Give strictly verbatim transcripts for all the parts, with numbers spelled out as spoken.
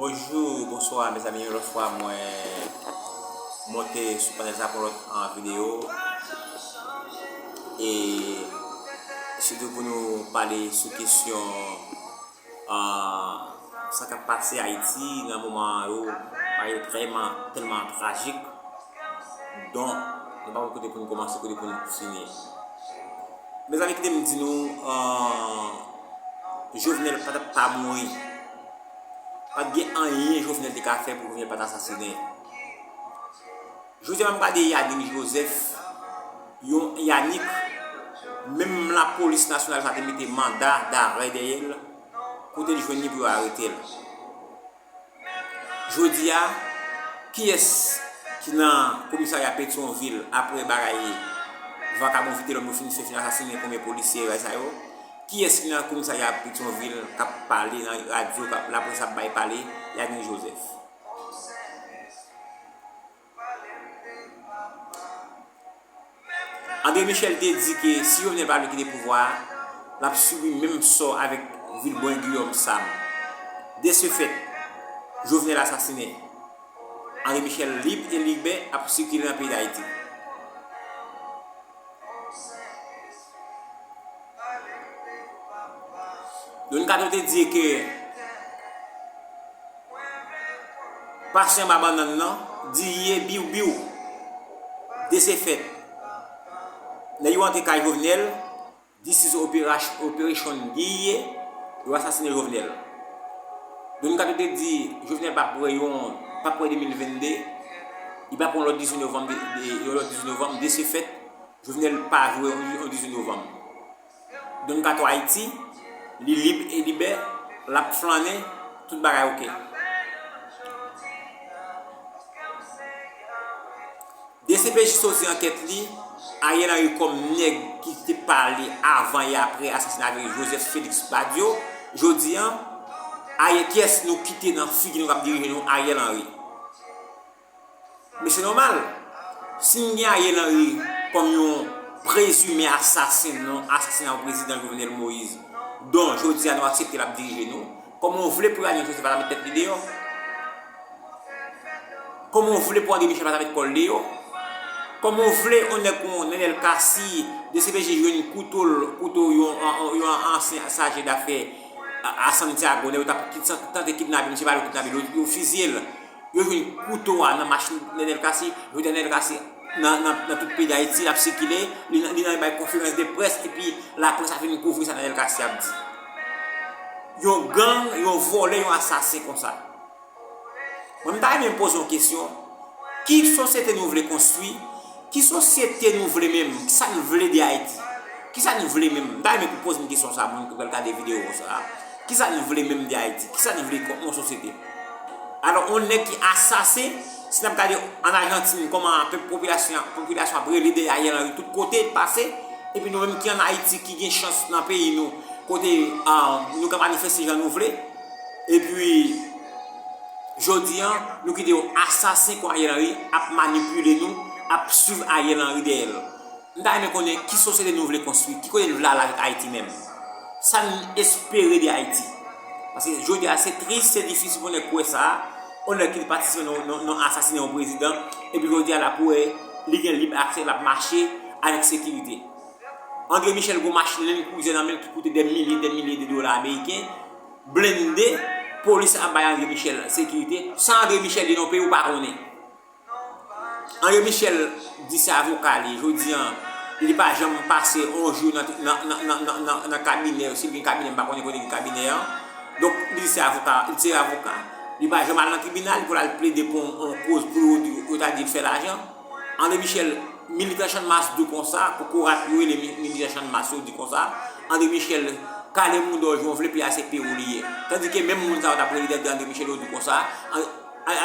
Bonjou, bonswa, mezanmi, yon lòt fwa mwen monte sou panèl sa pou yon lòt, ah, videyo. E sitou pou nou pale sou kesyon, ah, sa k ap pase Ayiti nan moman yo, bagay yo tèlman, tèlman trajik. Donk, nou pa konn kote pou nou kòmanse, kote pou nou fini. Mezanmi, kite m di nou, ah, Jovenel pa t ap pa mouri. Pa t gen anyen Jovenel te ka fè pou Jovenel pa t asasinen. Jodi a, m gade Yanick Joseph, yon Yanick, menm lapolis nasyonal sa te mete manda darè dèyè l, kote l jwenn li pou yo arete l. Jodi a, kiyès ki nan komisarya Petyonvil apre bagay vakabon Vitelòm yo fin fè, fin asasinen konbyen polisye, bagay sa yo? Kiyès ki nan komisarya Petyonvil k ap pale nan radyo, k ap, laprès ap bay pale? Yanick Joseph. André Michel te di ke si Jovenel pa vle kite pouvwa a, l ap sibi menm sò avèk Vilbrun Guillaume Sam. De ce fait, Jovenel asasinen. André Michel lib e libè ap sikile nan peyi Dayiti. Don Kato te di ke pase anba bannann nan, di ye biw biw. De ce fait, nèg yo antre kay Jovenel, this is operation, operation di ye, yo asasine Jovenel. Don Kato te di Jovenel p ap wè yon, p ap wè de mil vennde, li p ap wè yon lòt dizuit novanm, de, de, yon lòt dizuit novanm, de ce fait, Jovenel pa vle yon, yon dizuit novanm. Don Kato Ayiti, li lib e libè, l ap flannen, tout bagay oke. D C P J soti ankèt li, Ariel Henry kòm nèg ki te pale avan e apre asasina Joseph Félix Badio, jodi a, Ariel, kiyès nou kite nan figi nou k ap dirije nou? Ariel Henry. Men se nòmal. Si n gen Ariel Henry kòm yon prezime asasen nan asasina prezidan Jovenel Moïse, donk jodi a nou aksepte l ap dirije nou, kòman w vle pou Ariel Joseph pa ta met tèt li deyò? Kòman w vle pou André Michel pa ta met kò l deyò? Kòman w vle yon nèg kon Nenel Cassy, D C P J jwenn kouto l, kouto yon, yon ansyen chaje dafè a, a Santiago, nèg yo t ap kit-, tante kidnape misye, pa yo kidnape l, yo, yo fizye l. Yo jwenn kouto a nan machin Nenel Cassy, yo jwenn Nenel Cassy nan, nan, nan tout peyi Dayiti, l ap sikile, li nan, li nan bay konferans de près, epi laprès ap vin kouvri sa Nenel Cassy ap di. Yon gang, yon vòlè, yon asasen konsa. Mwen, m ta renmen poze yon kesyon. Ki sosyete nou vle konstwi? Ki sosyete nou vle menm? Kisa n vle de Ayiti? Kisa n vle menm? M ta renmen pou poze m kesyon sa, moun ki pral gade videyo sa. Kisa n vle menm de Ayiti? Kisa n vle kòm yon sosyete? Alò, yon nèg ki asasen, si n ap gade ann Ajantin, kòman pèp, popilasyon, popilasyon ap rele dèyè Ariel Henry tout kote l pase, epi nou menm ki ann Ayiti, ki gen chans nan peyi nou, kote, ah, nou ka manifeste jan nou vle, epi, jodi a, nou kite yon asasen kon Ariel Henry ap manipile nou, ap swiv Ariel Henry dèyè l. M ta renmen konnen ki sosyete nou vle konstwi, ki kote nou vle ale avèk Ayiti menm. Sa n espere de Ayiti. Paske jodi a, se tris, se difisil pou nèg kwè sa, yon nèg ki te patisipe nan, nan, nan asasinen yon prezidan, epi jodi a l ap wè li gen lib aksè, l ap mache avèk sekirite. André Michel gwo machin Land Cruiser nan men l ki koute dè milye, dè milye de dola ameriken, blende, polis ap bay André Michel sekirite. San André Michel, li nan yon peyi ou pa konnen. André Michel di se avoka li, jodi a, li pa janm pase yon jou nan, nan, nan kabinè, si l gen kabinè, m pa konnen kote gen kabinè an. Donk, li di se avoka, li se avoka. Li pa janm al nan tribinal pou l al plede pou yon, yon koz pou yo, yo ta di l fè lajan. André Michel, militan Channmas di konsa, kokorat yo rele mi-, militan Channmas yo di konsa, André Michel, kale mouda w jan w vle, peyi a se peyi w li ye. Tandike menm moun sa yo t ap rele dèyè André Michel yo di konsa, An-, An-,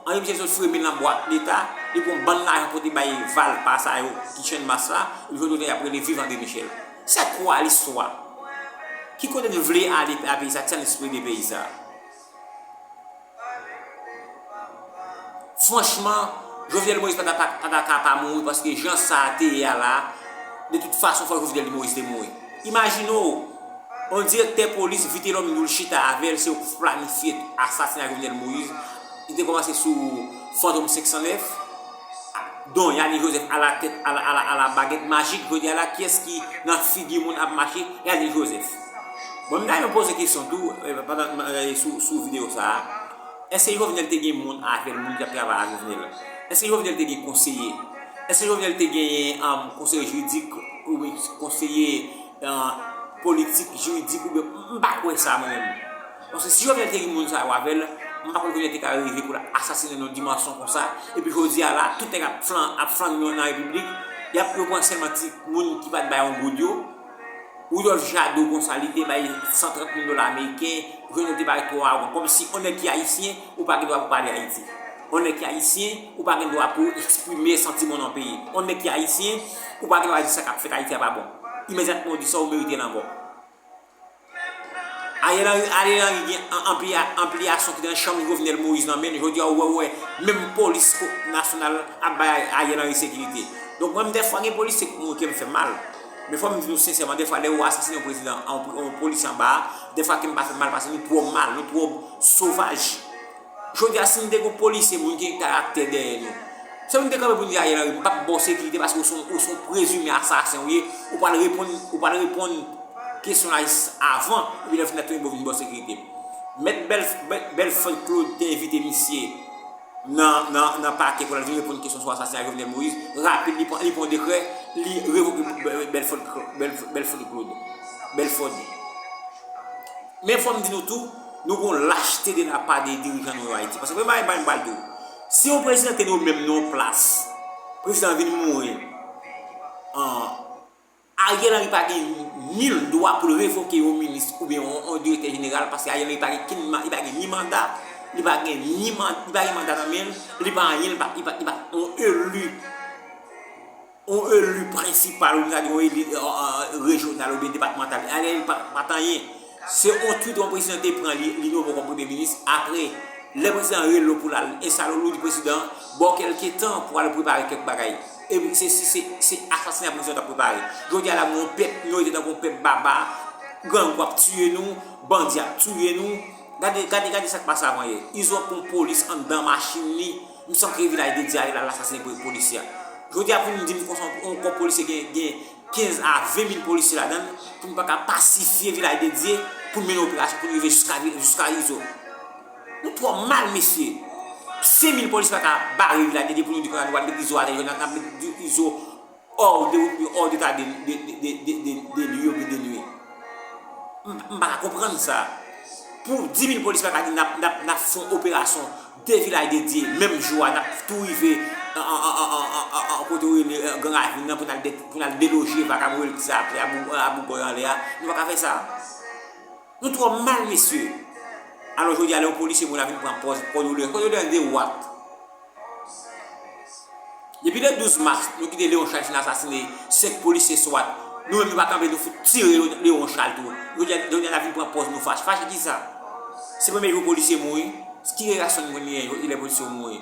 André Michel sot fremen nan bwat leta, li pran bann lajan pote bay valpa sa yo ki Channmas la, epi jodi a y ap rele viv André Michel. C'est quoi l'histoire? Ki kote n vle ale a peyi sa? Kisa n espere de peyi sa? Franchman, Jovenel Moïse pa ta, pa, pa ta ka pa mouri, paske jan sa a te ye a la, de tout fason, fò Jovenel Moïse te mouri. Imajine w, Yon direktè polis Vitelhomme Doul chita avè l, se yo k planifye asasina Jovenel Moïse. Li te kòmanse sou Fantom senk san nèf, Don Yani Joseph à la tête, à la, à la, à la baguette magique. Jodi a la, kiyès ki nan figi moun ap mache? Yani Joseph. Bon, m ta renmen poze kesyon tou, eh, pandan, eh, sou, sou videyo sa a. Èske Jovenel te gen moun avè l, moun ki t ap travay ak Jovenel? Èske Jovenel te gen konseye? Èske Jovenel te genyen, um, konseye jiridik oubyen konseye, uh, politik, jiridik oubyen, m pa kwè sa mwen menm. Paske si Jovenel te gen moun sa yo avè l, m pa kwè Jovenel te ka rive pou l asasinen nan yon dimansyon konsa. Epi jodi a la, tout nèg ap flan, ap flan nan, nan repiblik, y ap yo pran sèlman ti moun ki pa t bay yon goud yo. Rudolph Jadot konsa, li te bay san trant mil dola ameriken, Jovenel te parèt twò awan. Kòmsi yon nèg ki ayisyen, ou pa gen dwa pou pale Ayiti. Yon nèg ki ayisyen, ou pa gen dwa pou eksprime santiman w nan peyi. Yon nèg ki ayisyen, ou pa gen dwa di sa k ap fèt Ayiti a pa bon. Imedyatman ou di sa, ou merite lanmò. Ariel Henry, Ariel Henry gen an-, anpliya-, anpliyasyon ki nan chanm Jovenel Moïse nan men l. Jodi a, ou wè, ou wè, menm polis ko-, nasyonal ap bay Ariel Henry sekirite. Donk, mwen, dèfwa, gen polisye k mouri, kè m fè mal. Men fò m di nou sensèman, dèfwa, lè yo asasinen yon prezidan, yon, yon polisye anba a, dèfwa, kè m pa fè mal, paske nou twò mal, nou twò sovaj. Jodi a, si n te gen yon polisye, moun ki gen karaktè dèyè nou, se moun te kanpe pou n di Ariel Henry, m p ap ba w sekirite paske ou se yon, ou se yon prezime asasen ou ye, ou pral reponn, ou pral reponn kesyon lajistis avan, epi lè w fin la tounen, bon, vin ba w sekirite. Mèt Bèl-, Bèl-, Belford Claude te envite misye nan, nan, nan pakè pou l al vin reponn kesyon sou asasina Jovenel Moïse. Rapid, li pran, li pran yon dekrè, li revoke Bè-, Belford, Bèl-, Belford Claude. Belford. Men fò m di nou tou, nou gon lachte de la pa de dirijan nou yo Ayiti. Paske premye bagay m pral di w, si yon prezidan te nonmen m nan yon plas, prezidan an vin mouri, an, Ariel Henry pa gen nil dwa pou l revoke yon minis oubyen yon, yon direktè jeneral, paske Ariel Henry pa gen kenn ma-, li pa gen ni manda, li pa gen ni man-, li pa gen manda nan men l, li pa anyen, li pa, li pa, li pa yon eli, yon eli prensipal, oubyen sa di yon eli, eh, eh, rejyonal oubyen depatmantal. Ariel Henry pa, pa t anyen. Se yon twit yon prezidan te pran, li, li nonmen kòm premye minis. Apre, lè prezidan an rele w pou l al enstale w, ou di prezidan an, ba w kèlke tan pou al prepare kèk bagay. E se, se, se, se asasina prezidan an t ap prepare. Jodi a la, nou yon pèp, nou rete tankou yon pèp baba, grangou ap tiye nou, bandi ap tiye nou. Gade, gade, gade sa k pase avan yè. Izo pran polis anndan machin li, m santre Vilaj de Dye a, l al asasinen polisye a. Jodi a, pou n di m konsa, yon kò polisye gen, gen kenz a ven mil polisye ladan l, pou n pa ka pasifye Vilaj de Dye, pou n mennen operasyon, pou n rive jiska, jiska Izo. Nou twò mal, mesye. Senk mil polisye pa ka bare Vilaj de Dye pou nou di konsa nou pral met Izo atè, n ap met Izo hors de, hors d'état de, de, de, de, de, de lieu oubyen de nuit. M, m pa ka konprann sa. Pou dis mil polis pa ka di n ap, n ap, n ap fè yon operasyon de Vilaj de Dye, menm jou a, n ap tou rive an, an, an, kote yo rele, eh, Gran Ravin nan pou n al de-, pou n al deloje vakabon yo ki sa ap fè abou, abou bòy anlè a. Nou pa ka fè sa. Nou twò mal, mesye. Alò, jodi a, lè yon polisye mouri, n ap vin pran pòz kondoleyans. Kondoleyans de what? Depi le douz mas, nou kite Léon Charles fin asasine senk polisye swat. Nou menm nou pa kanpe, nou fout tire Léon Charles tou. Jodi a, jodi a n ap vin pran pòz nou fache. Fache kisa? Se premye jou polisye mouri. Ki reyaksyon nou konn genyen lè polisye yo mouri?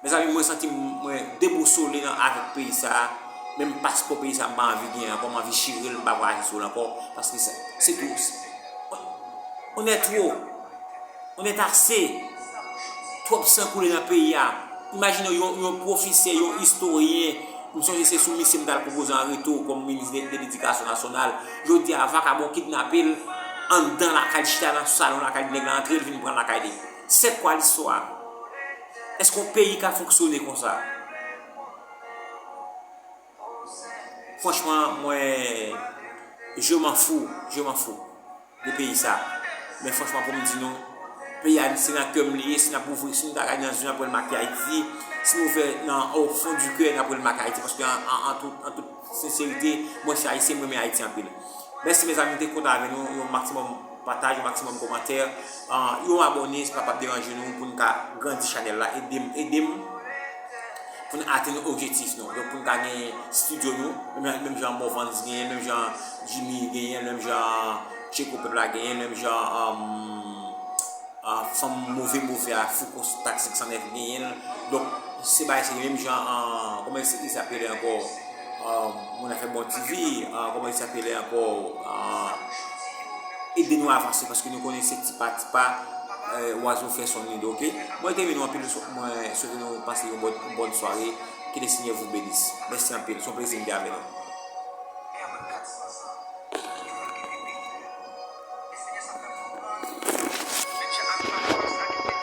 Mezanmi, mwen santi m, mwen debousole nan, avèk peyi sa a. Menm paspò peyi sa a, m pa anvi genyen ankò, m anvi chire l, m pa vwayaje sou l ankò. Paske se, se tou, se, on, on est trop. On est assez. Twòp san koule nan peyi a. Imajine w, yon, yon pwofesè, yon istoryen, m sonje se sou misye m t al pwopoze an reto kòm minis de, de ledikasyon nasyonal. Jodi a, vakabon kidnape l anndan lakay li, chita nan salon lakay li, nèg la antre, l vin pran l lakay li. C'est quoi l'histoire? Èske yon peyi ka fonksyone konsa? Franchman, mwen, je m'en fous, je m'en fous de peyi sa. Men franchman, pou m di nou, peyi a, se nan kè m li ye, si n ap ouvri, si nou ta gade nan zye n ap wè l make Ayiti, si nou ouvè nan, au fond du cœur, n ap wè l make Ayiti, paske an, an, an tout, an tout senserite, mwen se Ayisyen, mwen renmen Ayiti anpil. Mèsi, mezanmi, m te kontan avè nou, yon maksimòm pataj, yon maksimòm kòmantè, ah, yon abòne, sa p ap deranje nou pou n ka grandi chanèl la. Ede m, ede m pou n atenn objektif nou. Donk, pou n ka gen estidyo nou, menm, menm jan Morvan's genyen, menm jan Jimmy genyen, menm jan Tcheko Pèp la genyen, menm jan, um, ah, fanm move move a, Fouco Taxi san nèf genyen l. Donk, se bagay se menm jan, ah, kòman li se apele ankò? Ah, moun afè Bon T V, ah, kòman li se apele ankò? Ah, Ede nou avanse, paske nou konnen se ti pa ti pa, eh, wazo fè son nido, oke? Mwen renmen nou anpil, mwen swete nou pase yon bòn, yon bòn sware. Que le Seigneur vous bénisse. Mèsi anpil, se yon plezi m te avè nou.